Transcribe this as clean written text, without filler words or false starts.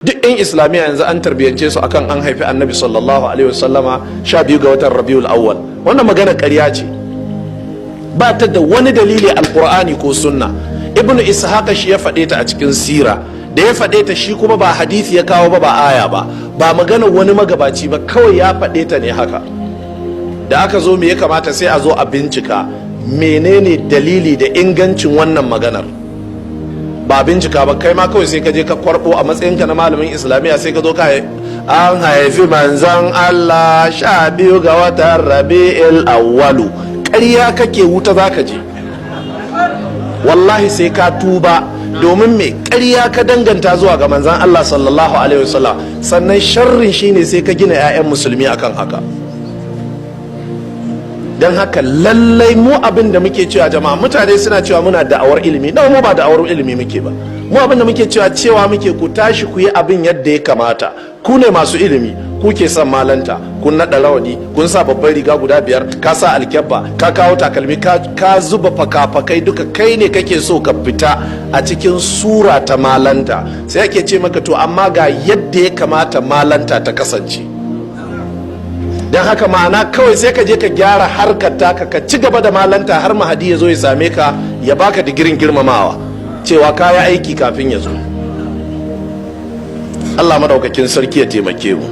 Duk 'yan Islamiyya yanzu an tarbiyyance su akan an haifi Annabi sallallahu alaihi wasallama 12 ga watan Rabiul Awwal. Wannan magana ƙarya ce, ba ta da wani dalili Alkur'ani ko Sunna. Ibnu Ishaqa shi ya faɗe ta a cikin sira. Da ya faɗe ta, shi kuma ba hadisi ya kawo ba, ba aya ba, ba magana wani magabaci ba, kawai ya faɗe ta ne haka. Da aka zo, me ya kamata? Sai a zo a bincika menene dalili da ingancin wannan maganar. Ba bincika ba, kai ma kawai sai ka je ka kwarbo a matsayinka na malamin Islamiyya, sai ka zo ka an haifi Manzan Allah 12 ga watan Rabi'il Awwalu. Ƙarya kake, wuta za ka je. Wallahi sai ka tuba. Domin me? Ƙarya ka danganta zuwa ga Manzan Allah sallallahu alaihi wasallam. Sannan sharrin shine sai ka gina 'ya'yan Musulmi akan haka. Don haka lallai mu abin da muke cewa, jama'a, mutane suna cewa muna da'awar ilimi. Na mu ba da'awar ilimi muke ba. Mu abin da muke cewa, cewa muke ku tashi ku yi abin yadda ya kamata. Ku ne masu ilimi, ku ke son malanta, kun naɗa rawani, kun sa babban riga guda biyar, ka sa alkyabba, ka kawo takalmi, ka zuba faka-fakai duka. Kai ne kake so ka fita a cikin sura ta malanta. Sai ake ce maka, to amma ga yadda ya kamata malanta ta kasance. Don haka ma'ana kawai sai ka je ka gyara harkar taka, ka ci gaba da malanta har Mahadi ya zo ya same ka, ya baka digirin girmamawa cewa kaya aiki kafin ya zo. Allah madaukakin sarki ya taimake mu.